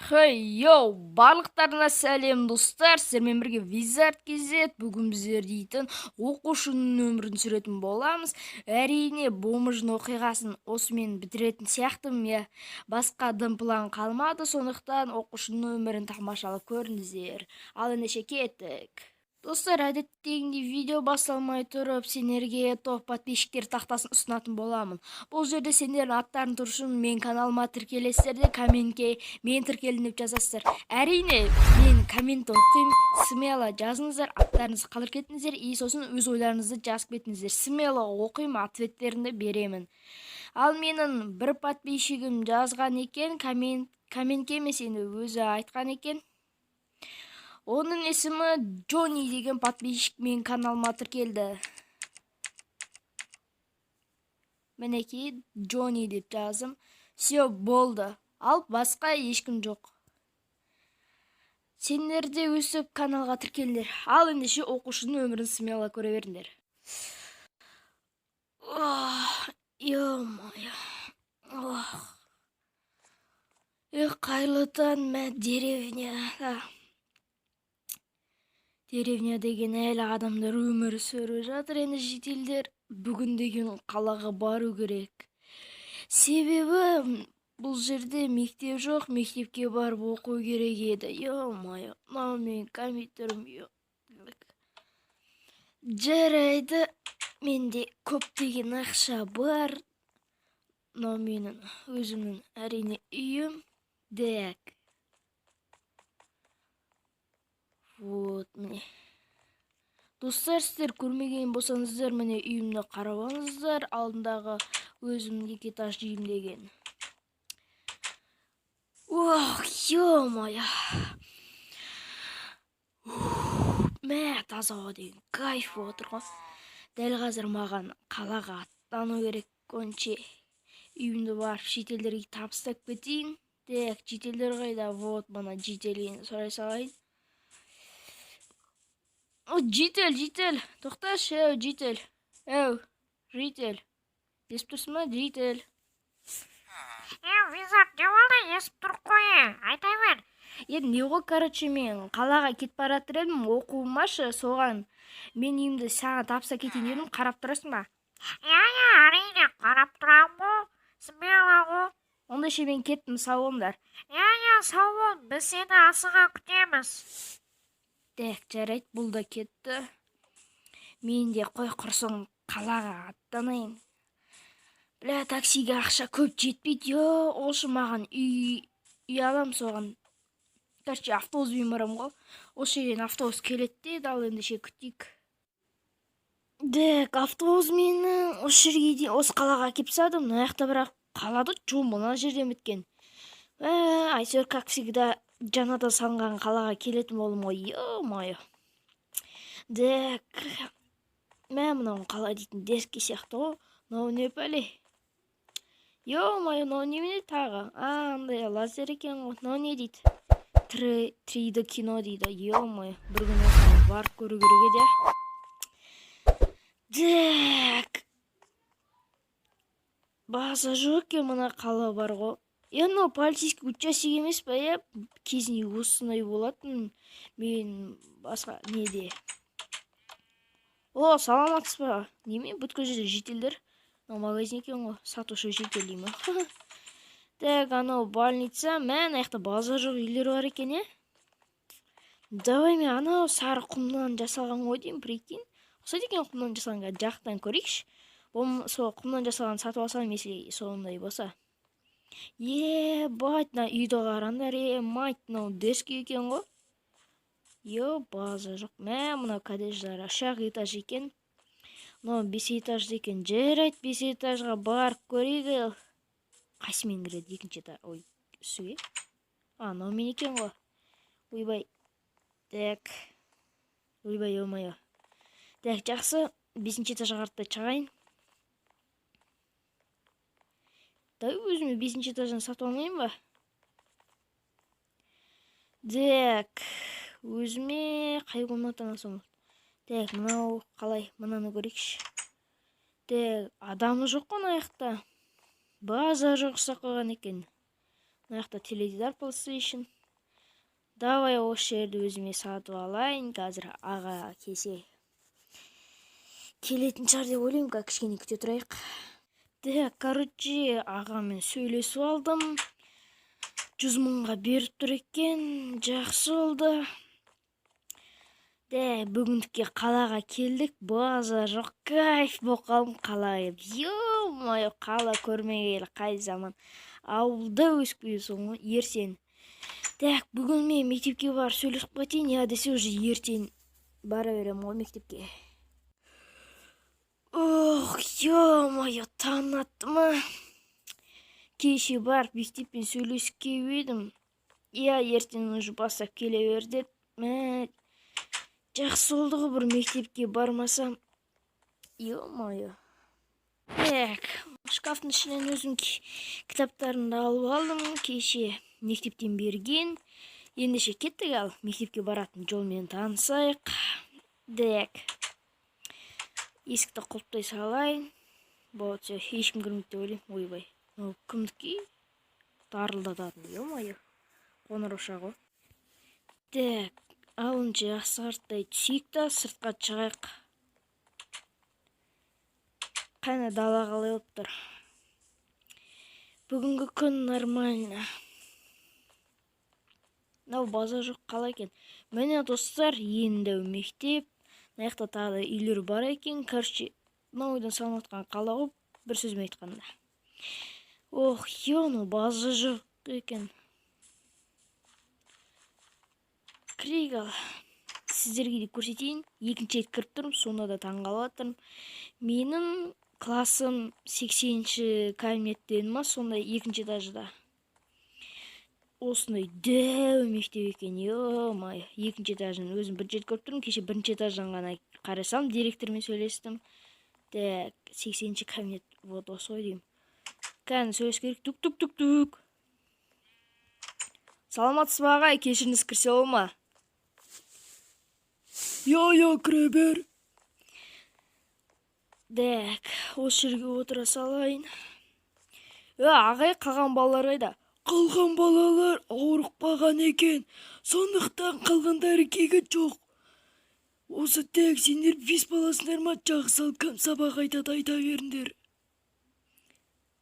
Хей, йоу, барлықтарына сәлем, достар, сіздермен бірге Wizard KZ. Бүгін біздер дейтін оқушының өмірін сүретін боламыз. Әрине, бомжның оқиғасын осымен бітіретін сияқтымын, иә. Басқа дым план қалмады, сондықтан оқушының өмірін тамашалап көріңіздер. Ал ендеше кеттік. Достар, әдеттегідей видео басталмай тұрып, сендерге топ подписчиктер тақтасын ұсынатын боламын. Бұл жерде сендердің аттарың тұру үшін мен каналыма тіркелесіздер де, комментке мен тіркелдім деп жазасыздар. Әрине, мен коммент оқимын, смело жазыңыздар, аттарыңызды қалдырып кетіңіздер, и сосын өз ойларыңызды жазып кетіңіздер. Смело оқимын, ответтерімді беремін. Ал менің бір подписчигім жазған екен, коммент, комментке емес, енді өзі айтқан екен. Оның есімі Джонни деген подписчик мен каналыма тіркелді. Мінекей, Джонни деп жаздым. Все, болды. Ал басқа ешкім жоқ. Сендер де өсіп каналға тіркеліңдер. Ал ендеше оқушының өмірін смело көре беріңдер. Ох, ё-моё. Ох. Эх, қайырлы таң, мә, деревня. Деревня деген әлі адамдар өмір сүріп жатыр, енді жительдер бүгін деген қалаға бару керек. Себебі бұл жерде мектеп жоқ, мектепке барып оқу керек еді. Ё-моё, мынау менің компьютерім. Жарайды, менде көптеген ақша бар. Мынау менің өзімнің, әрине, үйім. Так. Вот, міне. Достар, сіздер көрмеген болсаңыздар, міне үйімді қарап алыңыздар. Алдындағы өзімнің екі этаж үйім деген. Ох, ё-моё. Мә, таза ауа деген кайф болып отыр ғой. Дәл қазір маған қалаға аттану керек конче. Үйімді барып шетелдерге табыстап кетейін. Так, жительдер қайда? Вот, мына жителден сұрай салайын. О, житель, житель, тоқташы, әу, житель. Әу, житель. Естіп тұрсың ба, житель? Е, Визард, не болды? Естіп тұр қой, айта бер. Енді не ғой, короче, мен қалаға кетіп бара жатыр едім, оқуыма шы, соған мен үйімді саған табыстап кетейін дедім, қарап тұрасың ба? Иә, иә, әрине, қарап тұрамын ғой, смело ғой. Онда ше мен кеттім, сау болыңдар. Иә, иә, сау бол, біз сені асыға күтеміз. Так, жарайды, бұл да кетті. Мен де қой құрсын қалаға аттанайын. Бля, таксиге ақша көп жетпейді, ё, ол үшін маған үй алам соған. Короче, автобуспен барамын ғой. Осы жерден автобус келеді дейді, ал ендеше күтейік. Так, автобус мені осы жерге дейін, осы қалаға әкеліп тастады. Мына жақта бірақ қалада жоқ, мына жерден біткен. Әйтеуір, как всегда, жаңадан салынған қалаға келетін болдым ғой, ё-моё. Так, мә, мынау қала дейтін дерзкий сияқты ғой. Мынау не пәле? Ё-моё, мынау немене тағы? А, андай лазер екен ғой. Мынау не дейді? 3D кино дейді. Ё-моё, бір күні осыны барып көру керек еді, иә. Так. База жоқ екен, мына қала бар ғой. Е, мынау полицейский участок емес па, иә? Кезінде осындай болатын. Мен басқа неде? О, саламатсыз ба? Неме, бүткіл жерде жительдер. Мынау магазин екен ғой, сатушы житель дей ма? Так, анау больница, мә, мына жақта базар жоқ үйлер бар екен, иә? Давай мен анау сары құмнан жасалған ғой деймін, прикинь. Ұқсайды екен құмнан жасалған, жақтан көрейікші. Сол құмнан жасалған сатып алсам, если сондай болса. Ебать, мына үйді қараңдар, е, мать, мынау дерзкий екен ғой. Ё, база жоқ. Мә, мынау коттедждер үш-ақ этаж екен. Мынау бес этажды екен. Жарайды, бес этажға барып көрейік. Қайсымен кіреді екінші этаж? Ой, үстіге. А, мынаумен екен ғой. Ойбай. Так. Ойбай, ё-моё. Так, жақсы. Бесінші этажға қарата шығайын. Давай өзіме бесінші этаждан сатып алмайын ба? Так, өзіме қай комнатаны алсам болады? Так, мынау қалай? Мынаны көрейікші. Так, адамы жоқ қой мына жақта. База жоқ ұстап қойған екен. Мына жақта теледидар, PlayStation. Давай осы жерді өзіме сатып алайын. Қазір аға келсе келетін шығар деп ойлаймын. Қазір кішкене күте тұрайық. Так, короче, ағамен сөйлесіп алдым. 100 мыңға беріп тұр екен. Жақсы болды. Де, бүгіндікке қалаға келдік. Базар жоқ, кайф болып қалдым қалаға келіп. Ё-моё, қала көрмегелі қай заман. Ауылда өсіп келесің ғой, ертең. Так, бүгін мен мектепке барып сөйлесіп қайтайын, я десе уже ертең бара беремін ғой мектепке. Ох, ё-моё, таң атты ма? Кеше барып мектеппен сөйлесіп келіп едім. Иә, ертең уже бастап келе бер деді. Мә, жақсы болды ғой бір мектепке бармасам. Ё-моё. Так, шкафтың ішінен өзім кітаптарымды алып алдым. Кеше мектептен берген. Ендеше кеттік, ал мектепке баратын жолмен танысайық. Так. Есікті құлыптай салайын. Вот, все, ешкім кірмейді деп ойлаймын. Ойбай. Мынау кімдікі? Дарылдататын, ё-моё. Қоңырауша ғой. Так, алыншы асығырттай түсейік та сыртқа шығайық. Қане, дала қалай болып тұр? Бүгінгі күн нормально. Мынау базар жоқ қала екен. Міне, достар, енді мектеп. Мына жақта тағы да үйлер бар екен. Короче, мынау үйден салынып жатқан қала ғой, бір сөзбен айтқанда. Ох, ё, мынау базар жоқ екен. Кірейік ал. Сіздерге де көрсетейін. Екінші рет кіріп тұрмын, сонда да таңғалып жатырмын. Менің классым 80-ші кабинеттен ма, сондай екінші этажда. Осындай дәу мектеп екен, ё-моё. Екінші этажын өзім бірінші рет көріп тұрмын. Кеше бірінші этаждан ғана қарасам, директормен сөйлестім. Так, 80-ші кабинет, вот осы ғой деймін. Кәні, сөйлесу керек. Тук тук тук тук. Саламатсыз ба, ағай, кешіріңіз, кірсе бола ма? Иә, иә, кіре бер. Так, осы жерге отыра салайын. Е, ағай, қалған балалар қайда? Қалған балалар ауырып қалған екен. Сондықтан қалғандары келген жоқ. Осы тек сендер бес баласыңдар ма? Жақсы, ал кім сабақ айтады, айта беріңдер.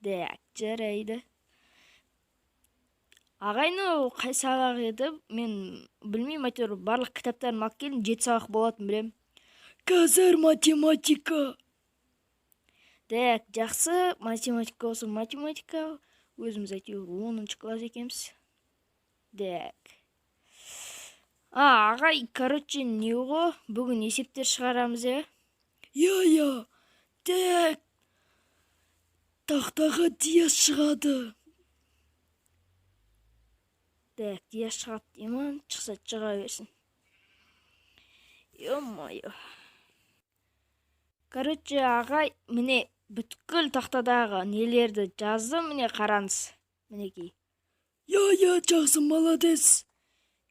Так, жарайды. Ағай, мынау қай сабақ еді? Мен білмеймін, әйтеуір барлық кітаптарын алып келдім, жеті сабақ болатынын білемін. Қазір математика. Так, жақсы, математика болса математика. Өзіміз әйтеуір 10-класс екенбіз. Так. А, ағай, короче, не ғой, бүгін есептер шығарамыз, иә? Иә, иә. Так. Тақтаға Диас шығады. Так, Диас шығады дей ма? Шықса шыға берсін. Ё-моё. Короче, ағай, міне, бүткіл тақтадағы нелерді жаздым, міне, қараңыз. Мінекей. Иә, иә, жақсы, молодец.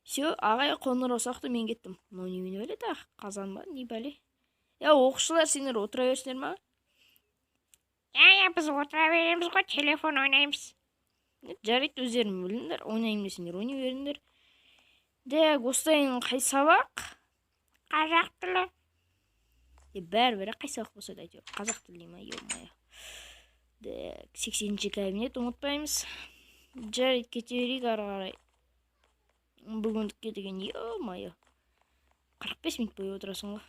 Все, ағай, қоңырау соқты, мен кеттім. Мынау немене бәле тағы? Қазан ба? Не бәле? Я, оқушылар, сендер отыра берсіңдер ма? Иә, иә, біз отыра береміз ғой, телефон ойнаймыз. Жарайды, өздерің біліңдер, ойнаймын десеңдер, ойнай беріңдер. Так, осыдан қай сабақ? Қазақ тілі. Е, бәрібір қай сабақ болса да, әйтеуір қазақ тілі ма, ё-моё. Так, 80-ші кабинет, ұмытпаймыз. Жарайды, кете берейік ары қарай. Бүгіндікке деген, ё-моё. 45 минут бойы отырасың ғой.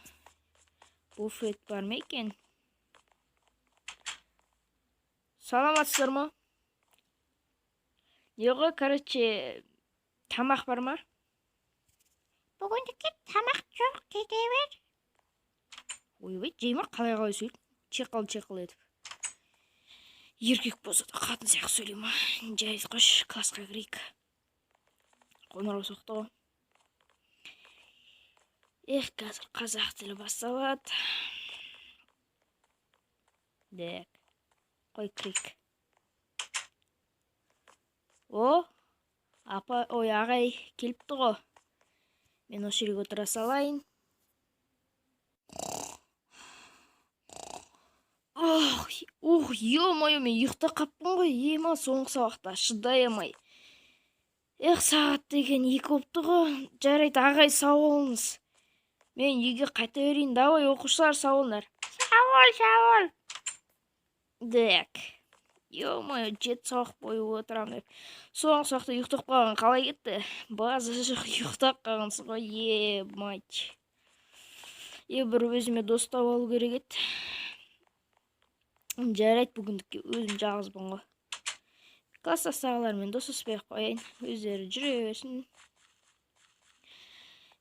Буфет бар ма екен? Саламатсыздар ма? Не ғой, короче, тамақ бар ма? Бүгіндікке тамақ жоқ, кете бер. Ойбай, жей ма, қалай қалай сөйлейді? Чеқыл чеқыл етіп. Еркек болса да қатын сияқты сөйлей ма? Жарайды, қойшы, классқа кірейік. Қоңырау соқты ғой. Эх, қазір қазақ тілі басталады. Так, қой, кірейік. О, апа, ой, ағай келіпті ғой. Мен осы жерге отыра салайын. Ох, ух, ё-моё, мен ұйықтап қаппын ғой, ема, соңғы сабақта шыдай алмай. Эх, сағат деген 2 болыпты ғой. Жарайды, ағай, сау болыңыз. Мен үйге қайта берейін. Давай, оқушылар, сау болыңдар. Сау бол, сау бол. Так. Ё-моё, 7 сабақ бойы отырамын деп. Соңғы сабақта ұйықтап қалған қалай кетті? База жоқ, ұйықтап қалғансың ғой, е, мать. Е, бір өзіме дос тауып алу керек еді. Жарайды, бүгіндікке өзім жалғызбын ғой. Класстастағылармен достаспай ақ қояйын, өздері жүре берсін.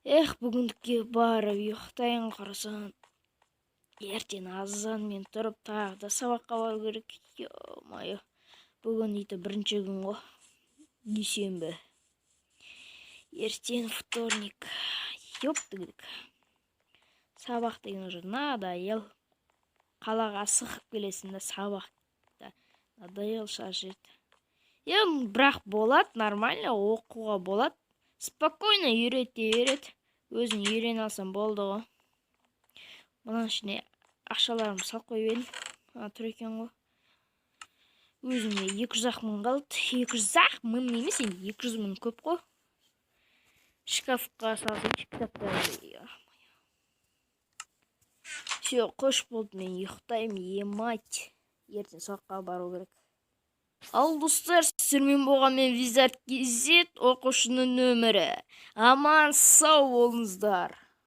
Эх, бүгіндікке барып ұйықтайын құрысын. Ертең азанмен тұрып тағы да сабаққа бару керек. Ё-моё, бүгін ит бірінші күн ғой. Дүйсенбі. Ертең вторник. Ёптігдік. Сабақ деген уже надоел. Қалаға асығып келесің да, сабақ да надоел, шаршайды. Енді бірақ болады, нормально оқуға болады. Спокойно үйрете береді. Өзің үйрене алсаң болды ғой. Мынаның ішіне ақшаларымды салып қойып едім. А, тұр екен ғой. Өзіме 200 ақ мың қалды. 200 ақ мың емес енді, 200 000 көп қой. Шкафқа салсайыншы кітаптарды. Все, қош болды, мен ұйықтаймын, е мать. Ертең сабаққа бару керек. Ал, достар, сіздермен болған мен, Визард KZ, оқушының нөмірі. Аман сау болыңыздар.